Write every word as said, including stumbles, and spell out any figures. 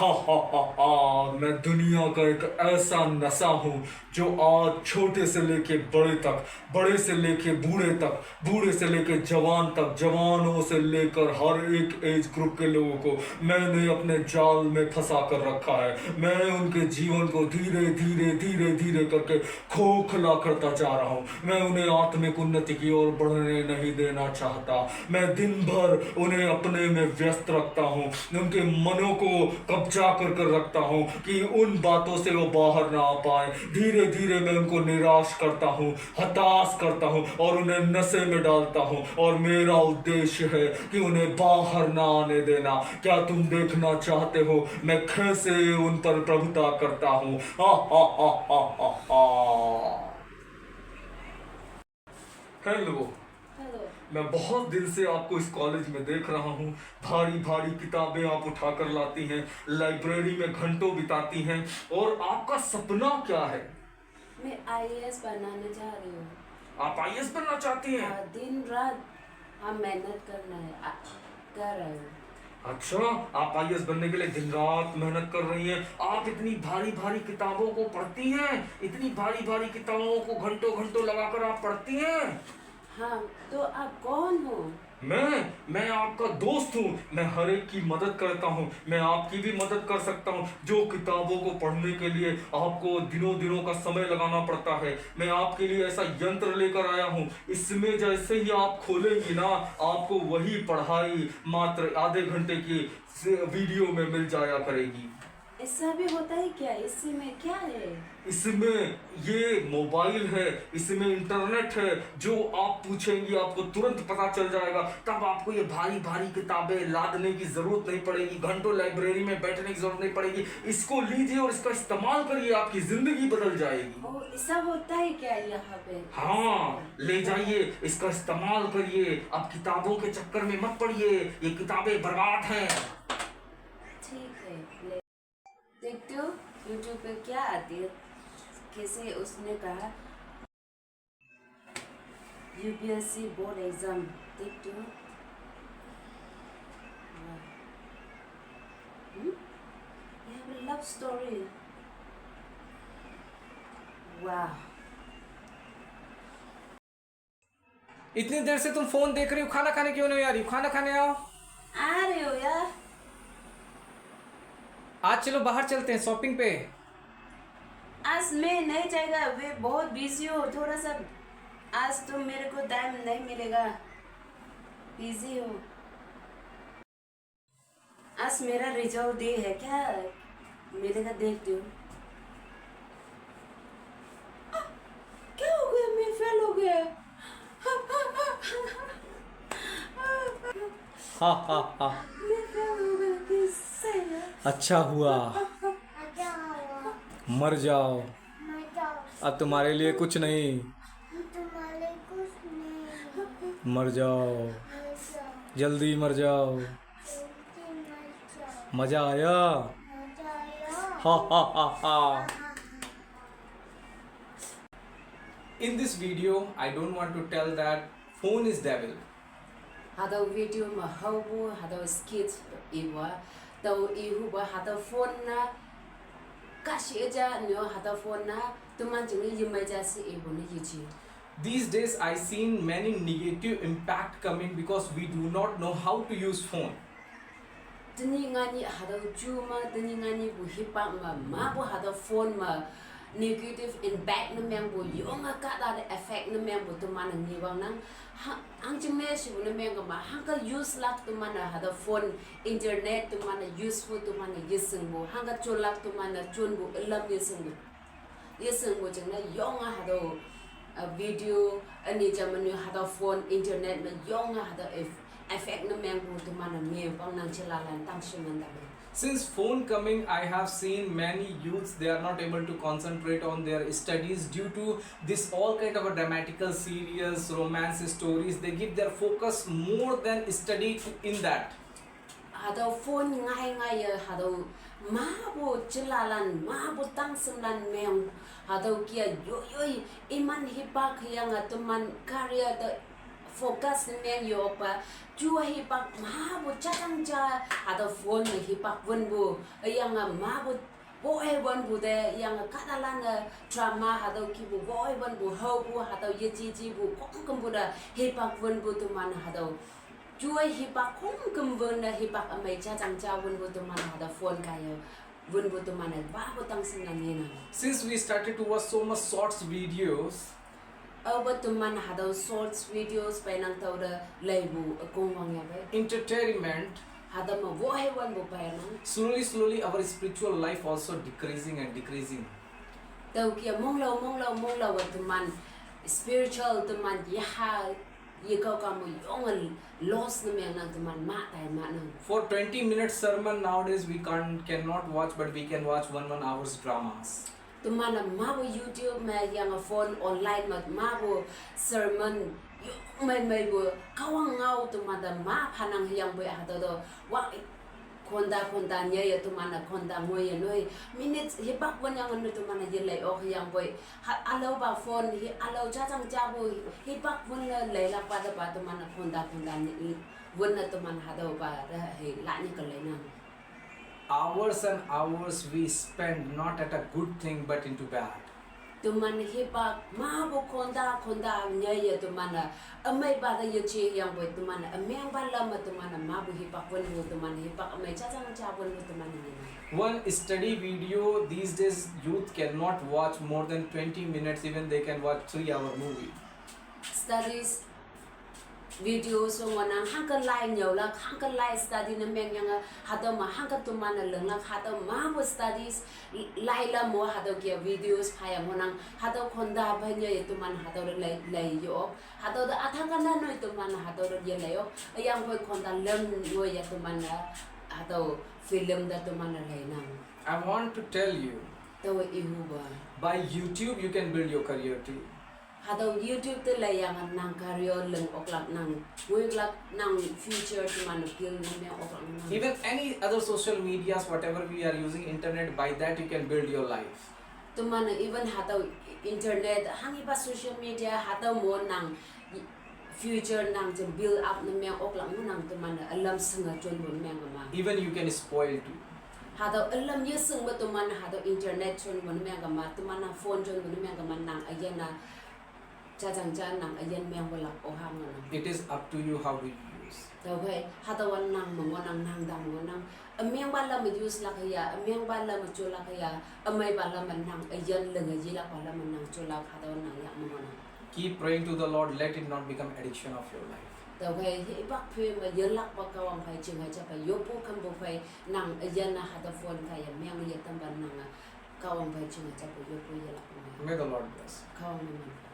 हा हा हा हा। मैं दुनिया का एक ऐसा नशा हूँ जो आज छोटे से लेके बड़े तक, बड़े से लेके बूढ़े तक, बूढ़े से लेके जवान तक, जवानों से लेकर हर एक एज ग्रुप के लोगों को मैंने अपने जाल में फंसा कर रखा है। मैं उनके जीवन को धीरे धीरे धीरे धीरे करके खोखला करता जा रहा हूँ। मैं उन्हें आत्मिक उन्नति की ओर बढ़ने नहीं देना चाहता। मैं दिन भर उन्हें अपने में व्यस्त रखता हूँ, उनके मनों को कब्जा कर कर रखता हूँ कि उन बातों से वो बाहर ना आ पाए। धीरे धीरे मैं उनको निराश करता हूँ, हताश करता हूँ और उन्हें नशे में डालता हूँ। और मेरा उद्देश्य है कि उन्हें बाहर ना आने देना। क्या तुम देखना चाहते हो मैं कैसे उन पर प्रभुता करता हूँ? हा हा हा हा हा हा। हेलो। हेलो। मैं बहुत दिन से आपको इस कॉलेज में देख रहा हूँ। भारी भारी किताबें आप उठाकर लाती हैं, लाइब्रेरी में घंटों बिताती हैं। और आपका सपना क्या है? मैं आईएएस बनाना चाह रही हूँ। आप आईएएस बनना चाहती हैं? हाँ, दिन रात हम मेहनत करना है, आ, कर रहे हो। अच्छा, आप आईएएस बनने के लिए दिन रात मेहनत कर रही हैं। आप इतनी भारी भारी किताबों को पढ़ती हैं, इतनी भारी भारी किताबों को घंटों घंटों लगाकर आप पढ़ती हैं। हाँ, तो आप कौन हो? मैं मैं आपका दोस्त हूँ। मैं हर एक की मदद करता हूँ। मैं आपकी भी मदद कर सकता हूँ। जो किताबों को पढ़ने के लिए आपको दिनों दिनों का समय लगाना पड़ता है, मैं आपके लिए ऐसा यंत्र लेकर आया हूँ। इसमें जैसे ही आप खोलेंगी ना, आपको वही पढ़ाई मात्र आधे घंटे की वीडियो में मिल जाया करेगी। ऐसा भी होता है क्या? इसमें क्या है? इसमें ये मोबाइल है, इसमें इंटरनेट है। जो आप पूछेंगी आपको तुरंत पता चल जाएगा। तब आपको ये भारी भारी किताबें लादने की जरूरत नहीं पड़ेगी, घंटों लाइब्रेरी में बैठने की जरूरत नहीं पड़ेगी। इसको लीजिए और इसका इस्तेमाल करिए, आपकी जिंदगी बदल जाएगी। ओ, ऐसा होता है क्या यहाँ पे? हाँ, ले जाइए, इसका इस्तेमाल करिए। आप किताबों के चक्कर में मत पड़िए, ये किताबें बर्बाद हैं। ठीक है, ले। देखते हो यूट्यूब पे क्या आती है, कैसे उसने कहा यूपीएससी बोर्ड एग्जाम। देखते हो? वाह। हम्म? यहाँ पे लव स्टोरी। वाह। इतनी देर से तुम फोन देख रही हो, खाना खाने क्यों नहीं आ रही हो? खाना खाने आओ। आ रही हो यार। आज चलो बाहर चलते हैं शॉपिंग पे। आज मैं नहीं जाएगा, मैं बहुत बिजी हूँ थोड़ा सा। आज तो मेरे को टाइम नहीं मिलेगा, बिजी हूँ। आज मेरा रिजल्ट डे है क्या? मिलेगा, देखती हूँ। आ, क्या हो गया? मैं फेल हो गया। हा हा हा। मैं फेल हो गया, कैसे यार? अच्छा हुआ। मर जाओ। अब तुम्हारे लिए कुछ नहीं। तुम्हारे कुछ नहीं। मर जाओ। मर जाओ। जल्दी मर जाओ। जल्दी मर जाओ। मजा आया। मजा आया। Ha ha ha ha. In this video, I don't want to tell that phone is devil. Hatüo video me haopu hatüo skit iwa, tao ihupa hatüo phone na kashi eja nyo hatüo phone na teman jingne yemei ja she ipu ne yeji. These days, I seen many negative impact coming because we do not know how to use phone. Tenyih nganyih hatüo ju me, tenyih nganyihpu hipak me, mapu hatüo phone me negative impact ne mengpu, yonge kahta te effect ne mengpu teman-e ngewangnang. Ha, hangjingne shepu ne mengkema, hangke use lak teman-e hatüo phone, internet teman-e useful teman-e yeshingpu, hangke jonlak teman-e jonpu ülam yeshingpu. Yeshingpu jingne yonge hatüo, uh, video, üni jam üni hatüo phone, internet me yonge hatüo eff-, effect ne mengpu teman-e me wangnang jelalan tangshimang taman. Since phone coming, I have seen many youths, they are not able to concentrate on their studies due to this all kind of a dramatical serials, romance stories. They give their focus more than study to, in that. Hatüo phone ngai ngai ye, hatüo mapu jelalan, mapu tangshimlan meng, hatüo kia yoyoi, iman hipak hüyange teman career te Focus ne meng yo pa, ju hipak ma bu jajang ja, hatüo phone me hipak wünpu, üyange ma bu, bo-e wünpu te, üyange kahtalan-e drama hatüo kipu bo-e wünpu, haopu hatüo yeji jipu, khongkümpu te, hipak wünpu teman hatüo. Ju hipak khongküm wün ne hipak ümei jajang ja wünpu teman hatüo phone kaiye, wünpu teman-e, wapu tang shingnang yenang. Since we started to watch so much shorts videos, Aope teman hatüo shorts videos peinang tao te leipu ükong wang ya pei. Entertainment. Hatüo me wohei wanpu peinang. Slowly, slowly, our spiritual life also decreasing and decreasing. Tüoke monglao, monglao, monglao-e teman spiritual teman yaha yekao kamu yonge loss ne mengnang teman ma tai manang. For twenty minutes sermon nowadays we can't, cannot watch, but we can watch one, one hours dramas. Teman-e mapu YouTube me yange phone online me mapu sermon yong mei meipu Kahwang ngao teman te ma phanang hüyangpoi hatüo to wa khonta khonta nyeye teman-e khonta ngoiye noi. Minutes hipak wün yange nu teman-e yelei ok hüyangpoi. Ha ülaopa phone hi ülao jajang japu hipak wün ne leilakpa tepa teman-e khonta khonta ni wün ne teman hatüopa te he lani ke leinang. Hours and hours we spend not at a good thing but into bad. Teman hipak mapu khonta khonta nyeye teman-e ümeipa te yeje yangpoi teman-e ümengpa lam me teman-e mapu hipak wünpu teman hipak ümei jajang ja wünpu teman-e yenang. One study video these days youth cannot watch more than twenty minutes, even they can watch three hour movie. Studies videos ngohnang, hangke lai nyüolak, hangke lai study ne mengyange, hatüo me hangke teman-e linglak, hatüo mapu studies, lailam mo hatüo ke videos phayang ngohnang, hatüo khonta phanyeye teman hatüo te lei, lei yo. Hatüo te atha kana noi teman hatüo te yelei yo. Hüyangpoi khonta lam ngoiye teman-e, hatüo film te teman-e leinang. I want to tell you, Taowe ihupa, by YouTube you can build your career too. Hatüo YouTube te leiyange nang career ling oklak nang, ngoilak nang future teman-e build ne meng oklak nang. Even any other social medias, whatever we are using, internet, by that you can build your life. Teman-e even hatüo internet, hanghipa social media, hatüo mo nang future nang jing build up ne meng oklak ngohnang teman-e ülam shinge jonpu ne meng kema. Even you can spoil too. Hatüo ülam yeshingpe teman hatüo internet jonpu ne meng kema, teman-a phone jonpu ne meng kema nang üyin-a jajang ja nang üyin mengpulak oha ngohnang. It is up to you how do you use. Tüokhei hatüowa nang me ngohnang, nang tang ngohnang. Ümengpa lam me use lak hüya, ümengpa lam me jolak hüya, ümeipa lam me nang üyin linge yelakpa lam me nang jolak hatüowa nang yak me ngohnang. Keep praying to the Lord, let it not become addiction of your life. Tüokhei hipak phei me yelakpa Kahwang phei jing hei jape yoppu kempu phei nang üyin-a hatüo phone kaiye meng yetampa nange Kahwang phei jing hei jape yoppu yelak me. May the Lord bless. Kahwang me man.